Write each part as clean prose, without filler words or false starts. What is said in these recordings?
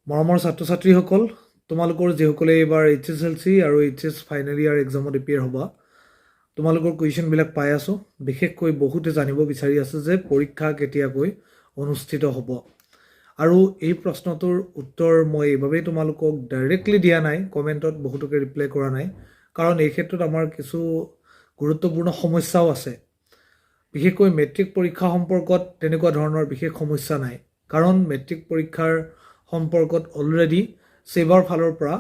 মৰমৰ ছাত্ৰ ছাত্ৰীসকল, তোমালোকৰ যিসকলে এইবাৰ এইচএছএলচি আৰু এইচএছ ফাইনেল ইয়াৰ এক্সামত এপিয়াৰ হ'বা, তোমালোকৰ কুৱেশ্যনবিলাক পাই আছোঁ। বিশেষকৈ বহুতে জানিব বিচাৰি আছে যে পৰীক্ষা কেতিয়াকৈ অনুষ্ঠিত হ'ব। আৰু এই প্ৰশ্নটোৰ উত্তৰ মই এইবাবেই তোমালোকক ডাইৰেক্টলি দিয়া নাই, কমেণ্টত বহুতকে ৰিপ্লাই কৰা নাই, কাৰণ এই ক্ষেত্ৰত আমাৰ কিছু গুৰুত্বপূৰ্ণ সমস্যাও আছে। বিশেষকৈ মেট্ৰিক পৰীক্ষা সম্পৰ্কত তেনেকুৱা ধৰণৰ বিশেষ সমস্যা নাই, কাৰণ মেট্ৰিক পৰীক্ষাৰ সম্পৰ্কত অলৰেডি ছেবাৰ ফালৰ পৰা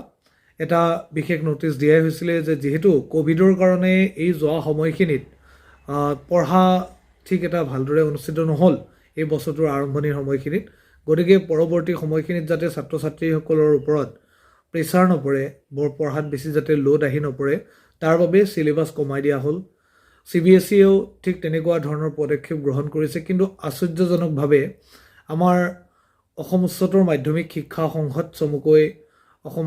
এটা বিশেষ ন'টিছ দিয়াই হৈছিলে যে যিহেতু ক'ভিডৰ কাৰণে এই যোৱা সময়খিনিত পঢ়া ঠিক এটা ভালদৰে অনুষ্ঠিত নহ'ল এই বছৰটোৰ আৰম্ভণিৰ সময়খিনিত, গতিকে পৰৱৰ্তী সময়খিনিত যাতে ছাত্ৰ ছাত্ৰীসকলৰ ওপৰত প্ৰেছাৰ নপৰে, বৰ পঢ়াত বেছি যাতে লোড আহি নপৰে, তাৰ বাবে চিলেবাছ কমাই দিয়া হ'ল। চিবিএছইয়েও ঠিক তেনেকুৱা ধৰণৰ পদক্ষেপ গ্ৰহণ কৰিছে। কিন্তু আশ্চৰ্যজনকভাৱে আমাৰ অসম উচ্চতৰ মাধ্যমিক শিক্ষা সংসদ, চমুকৈ Assam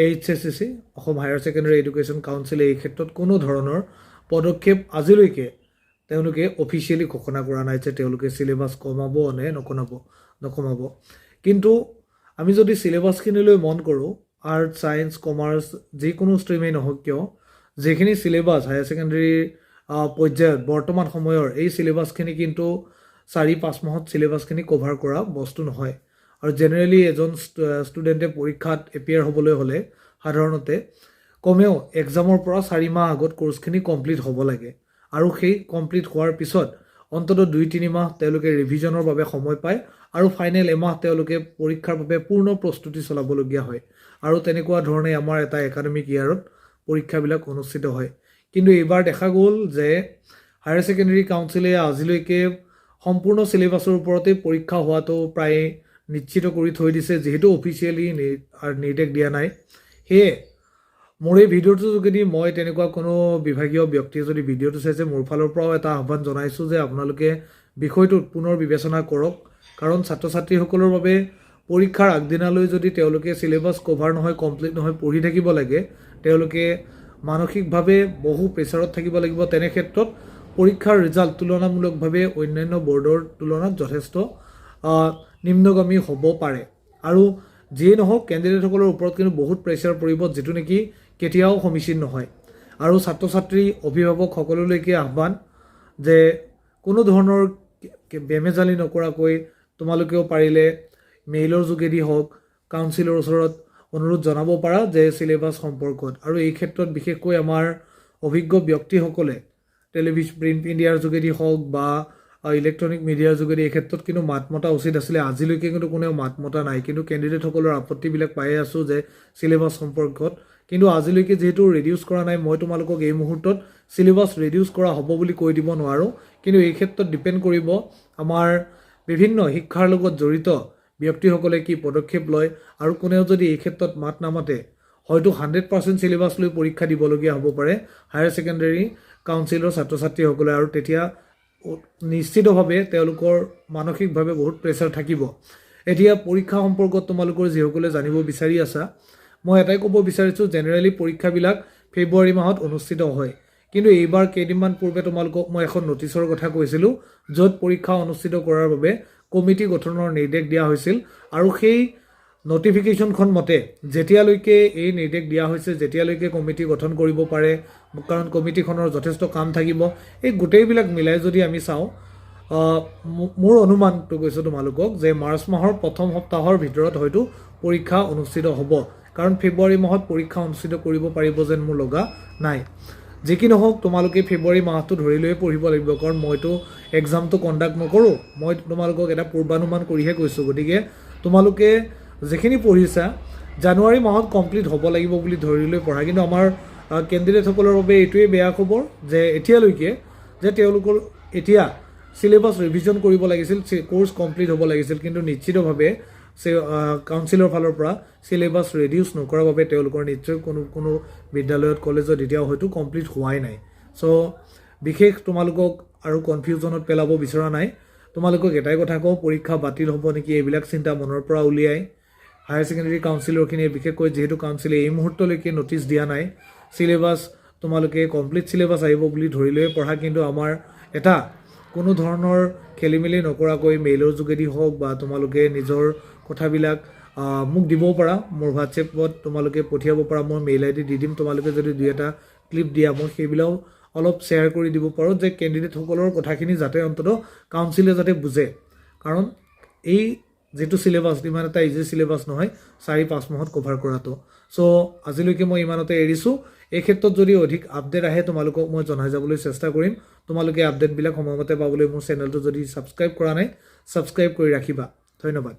HSEC, Assam higher secondary education কাউন্সিলে এই ক্ষেত্ৰত কোনো ধৰণৰ পদক্ষেপ আজিলৈকে তেওঁলোকে অফিচিয়েলি ঘোষণা কৰা নাই যে তেওঁলোকে চিলেবাছ কমাব নে নকমাব। কিন্তু আমি যদি চিলেবাছখিনিলৈ মন কৰোঁ, আৰ্টছ, ছায়েন্স, কমাৰ্চ যিকোনো ষ্ট্ৰীমেই নহওক কিয়, যিখিনি চিলেবাছ হায়াৰ ছেকেণ্ডেৰী পৰ্যায়ত বৰ্তমান সময়ৰ এই চিলেবাছখিনি কিন্তু 4-5 মাহত চিলেবাছখিনি কভাৰ কৰা বস্তু নহয়। আৰু জেনেৰেলি এজন ষ্টুডেণ্টে পৰীক্ষাত এপিয়াৰ হ'বলৈ হ'লে সাধাৰণতে কমেও এক্সামৰ পৰা 4 মাহ আগত কৰ্চখিনি কমপ্লিট হ'ব লাগে আৰু সেই কমপ্লিট হোৱাৰ পিছত অন্ততঃ 2-3 মাহ তেওঁলোকে ৰিভিজনৰ বাবে সময় পায় আৰু ফাইনেল এমাহ তেওঁলোকে পৰীক্ষাৰ বাবে পূৰ্ণ প্ৰস্তুতি চলাবলগীয়া হয়। আৰু তেনেকুৱা ধৰণে আমাৰ এটা একাডেমিক ইয়াৰত পৰীক্ষাবিলাক অনুষ্ঠিত হয়। কিন্তু এইবাৰ দেখা গ'ল যে হায়াৰ ছেকেণ্ডেৰী কাউন্সিলে আজিলৈকে সম্পূৰ্ণ চিলেবাছৰ ওপৰতেই পৰীক্ষা হোৱাটো প্ৰায় নিশ্চিত কৰি থৈ দিছে, যিহেতু অফিচিয়েলি নিৰ্দেশ দিয়া নাই। সেয়ে মোৰ এই ভিডিঅ'টোৰ যোগেদি মই তেনেকুৱা কোনো বিভাগীয় ব্যক্তিয়ে যদি ভিডিঅ'টো চাইছে, মোৰ ফালৰ পৰাও এটা আহ্বান জনাইছোঁ যে আপোনালোকে বিষয়টোত পুনৰ বিবেচনা কৰক। কাৰণ ছাত্ৰ ছাত্ৰীসকলৰ বাবে পৰীক্ষাৰ আগদিনালৈ যদি তেওঁলোকে চিলেবাছ কভাৰ নহয়, কমপ্লিট নহয়, পঢ়ি থাকিব লাগে, তেওঁলোকে মানসিকভাৱে বহু প্ৰেছাৰত থাকিব লাগিব। তেনে ক্ষেত্ৰত পৰীক্ষাৰ ৰিজাল্ট তুলনামূলকভাৱে অন্যান্য বৰ্ডৰ তুলনাত যথেষ্ট নিম্নগামী হ'ব পাৰে। আৰু যিয়ে নহওক, কেণ্ডিডেটসকলৰ ওপৰত কিন্তু বহুত প্ৰেছাৰ পৰিব, যিটো নেকি কেতিয়াও সমীচীন নহয়। আৰু ছাত্ৰ ছাত্ৰী, অভিভাৱক সকলোলৈকে আহ্বান যে কোনো ধৰণৰ বেমেজালি নকৰাকৈ তোমালোকেও পাৰিলে মেইলৰ যোগেদি হওক কাউন্সিলৰ ওচৰত অনুৰোধ জনাব পাৰা যে চিলেবাছ সম্পৰ্কত। আৰু এই ক্ষেত্ৰত বিশেষকৈ আমাৰ অভিজ্ঞ ব্যক্তিসকলে টেলিভিছন, প্ৰিণ্ট মিডিয়াৰ যোগেদি হওক বা ইলেক্ট্ৰনিক মিডিয়াৰ যোগেদি এই ক্ষেত্ৰত কিন্তু মাত মতা উচিত আছিলে। আজিলৈকে কিন্তু কোনেও মাত মতা নাই। কিন্তু কেণ্ডিডেটসকলৰ আপত্তিবিলাক পায়ে আছোঁ যে চিলেবাছ সম্পৰ্কত, কিন্তু আজিলৈকে যিহেতু ৰিডিউচ কৰা নাই, মই তোমালোকক এই মুহূৰ্তত চিলেবাছ ৰিডিউচ কৰা হ'ব বুলি কৈ দিব নোৱাৰোঁ। কিন্তু এই ক্ষেত্ৰত ডিপেণ্ড কৰিব আমাৰ বিভিন্ন শিক্ষাৰ লগত জড়িত ব্যক্তিসকলে কি পদক্ষেপ লয়। আৰু কোনেও যদি এই ক্ষেত্ৰত মাত নামাতে, হয়তো 100% চিলেবাছ লৈ পৰীক্ষা দিবলগীয়া হ'ব পাৰে হায়াৰ ছেকেণ্ডেৰী কাউন্সিলৰ ছাত্ৰ ছাত্ৰীসকলে। আৰু তেতিয়া নিশ্চিতভাৱে তেওঁলোকৰ মানসিকভাৱে বহুত প্ৰেছাৰ থাকিব। এতিয়া পৰীক্ষা সম্পৰ্কত তোমালোকৰ যিসকলে জানিব বিচাৰি আছা, মই এটাই ক'ব বিচাৰিছোঁ, জেনেৰেলি পৰীক্ষাবিলাক ফেব্ৰুৱাৰী মাহত অনুষ্ঠিত হয়। কিন্তু এইবাৰ কেইদিনমান পূৰ্বে তোমালোকক মই এখন ন'টিছৰ কথা কৈছিলোঁ, য'ত পৰীক্ষা অনুষ্ঠিত কৰাৰ বাবে কমিটি গঠনৰ নিৰ্দেশ দিয়া হৈছিল। আৰু সেই ন'টিফিকেশ্যনখন মতে যেতিয়ালৈকে এই নিৰ্দেশ দিয়া হৈছে, যেতিয়ালৈকে কমিটি গঠন কৰিব পাৰে, কাৰণ কমিটিখনৰ যথেষ্ট কাম থাকিব, এই গোটেইবিলাক মিলাই যদি আমি চাওঁ, মোৰ অনুমানটো কৈছোঁ তোমালোকক যে মাৰ্চ মাহৰ প্ৰথম সপ্তাহৰ ভিতৰত হয়তো পৰীক্ষা অনুষ্ঠিত হ'ব, কাৰণ ফেব্ৰুৱাৰী মাহত পৰীক্ষা অনুষ্ঠিত কৰিব পাৰিব যেন মোৰ লগা নাই। যি কি নহওক, তোমালোকে ফেব্ৰুৱাৰী মাহটো ধৰি লৈয়ে পঢ়িব লাগিব, কাৰণ মইতো এক্সামটো কণ্ডাক্ট নকৰোঁ। মই তোমালোকক এটা পূৰ্বানুমান কৰিহে কৈছোঁ। গতিকে তোমালোকে যিখিনি পঢ়িছা, জানুৱাৰী মাহত কমপ্লিট হ'ব লাগিব বুলি ধৰি লৈ পঢ়া। কিন্তু আমাৰ কেণ্ডিডেটসকলৰ বাবে এইটোৱেই বেয়া খবৰ যে এতিয়ালৈকে যে তেওঁলোকৰ এতিয়া চিলেবাছ ৰিভিজন কৰিব লাগিছিল, কোৰ্চ কমপ্লিট হ'ব লাগিছিল, কিন্তু নিশ্চিতভাৱে কাউন্সিলৰ ফালৰ পৰা চিলেবাছ ৰিডিউচ নকৰাৰ বাবে তেওঁলোকৰ নিশ্চয় কোনো কোনো বিদ্যালয়ত, কলেজত এতিয়াও হয়তো কমপ্লিট হোৱাই নাই। চ' বিশেষ তোমালোকক আৰু কনফিউজনত পেলাব বিচৰা নাই। তোমালোকক এটাই কথা কওঁ, পৰীক্ষা বাতিল হ'ব নেকি এইবিলাক চিন্তা মনৰ পৰা উলিয়াই হায়াৰ ছেকেণ্ডেৰী কাউন্সিলৰখিনিয়ে, বিশেষকৈ যিহেতু কাউন্সিলে এই মুহূৰ্তলৈকে ন'টিছ দিয়া নাই, চিলেবাছ তোমালোকে কমপ্লিট চিলেবাছ আহিব বুলি ধৰি লৈয়ে পঢ়া। কিন্তু আমাৰ এটা কোনো ধৰণৰ খেলি মেলি নকৰাকৈ মেইলৰ যোগেদি হওক বা তোমালোকে নিজৰ কথাবিলাক মোক দিবও পাৰা মোৰ হোৱাটছএপত, তোমালোকে পঠিয়াব পাৰা। মই মেইল আই ডি দি দিম। তোমালোকে যদি দুই এটা ক্লিপ দিয়া, মই সেইবিলাকো অলপ শ্বেয়াৰ কৰি দিব পাৰোঁ যে কেণ্ডিডেটসকলৰ কথাখিনি যাতে অন্ততঃ কাউন্সিলে যাতে বুজে। কাৰণ এই যিটো চিলেবাছ, ইমান এটা ইজি চিলেবাছ নহয় 4-5 মাহত কভাৰ কৰাটো। চ' আজিলৈকে মই ইমানতে এৰিছোঁ। এই ক্ষেত্ৰত যদি অধিক আপডেট আহে, তোমালোকক মই জনাই যাবলৈ চেষ্টা কৰিম। তোমালোকে আপডেটবিলাক সময়মতে পাবলৈ মোৰ চেনেলটো যদি ছাবস্ক্ৰাইব কৰা নাই, ছাবস্ক্ৰাইব কৰি ৰাখিবা। ধন্যবাদ।